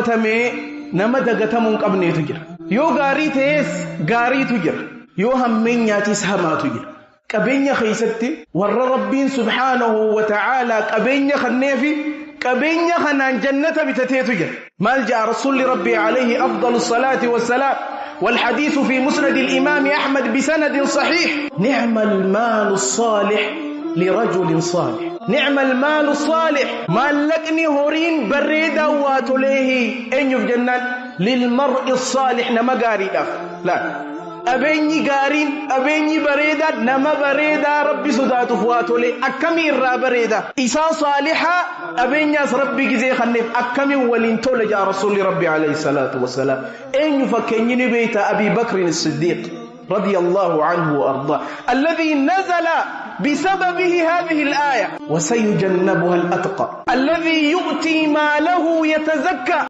dubbatamee nama dagatamuu hin qabneetu jira. Yoo gaarii ta'es gaariitu jira. Yoo hammeenyaatis hamaatu jira. Qabeenya keessatti warra Rabbiin subhaanahu wa ta'aalaa qabeenya kanneefi qabeenya kanaan jannata bitateetu jira. Maal ja'a Rasuulli Rabbii alayhi afdalu salaati wassalaam. والحديث في مسند الإمام أحمد بسند صحيح نعم المال الصالح لرجل صالح نعم المال الصالح مالكني هورين بريدا واتوليه أن جنان للمرء الصالح نما غاري لا Qabeenyi gaariin, qabeenyi bareedaan nama bareedaa Rabbi sodaatuuf waa tole akkamii irraa bareeda? Isaa saalihaa qabeenyaas Rabbi gizee kanneef akkamiin waliin tole ja'a Rasuulli Rabbi alayhi salaatu wassalaam. Eenyu fakkeenyi ni beeyta Abii Bakrin Siddiiq radiyallahu anhu wa ardaa. Alladhii nazala بسببه هذه الآية وسيجنبها الأتقى الذي يؤتي ماله يتزكى.